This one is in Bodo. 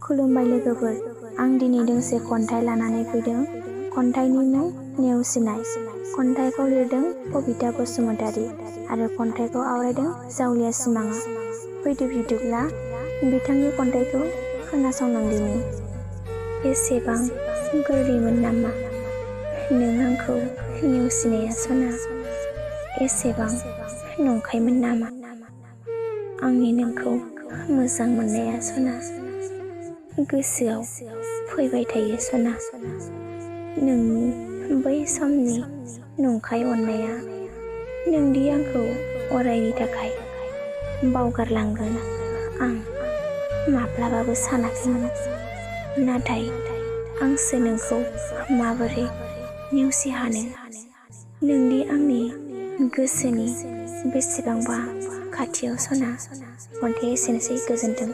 खुलुमबाय लोगोफोर, आं दिनै दोंसे खन्थाइ लानानै फैदों। खन्थाइनि मुं नेवसिनाय। खन्थाइखौ लिरदों कबिता बसुमतारी आरो खन्थाइखौ आवरायदों जावलिया सिमाङा। फैदो बिदिब्ला बिथांनि खन्थाइखौ खोनासंलांदिनि। एसेबां गोरलैमोन नामा नों आंखौ नेवसिनाया सना? एसेबां नंखायमोन नामा आंनि नोंखौ मोजां मोननाया सना? गोसोआव फैबाय थायो सना नोंनि बै समनि नंखाय अननाया। नोंदि आंखौ अरायनि थाखाय बावगारलांगोन आं माब्लाबाबो सानाखैमोन। नाथाय आंसो नोंखौ माबोरै नेवसिहानो? नोंदि आंनि गोसोनि बेसेबांबा खाथियाव सना। खन्थाइया एसेनोसै, गोजोन्थों।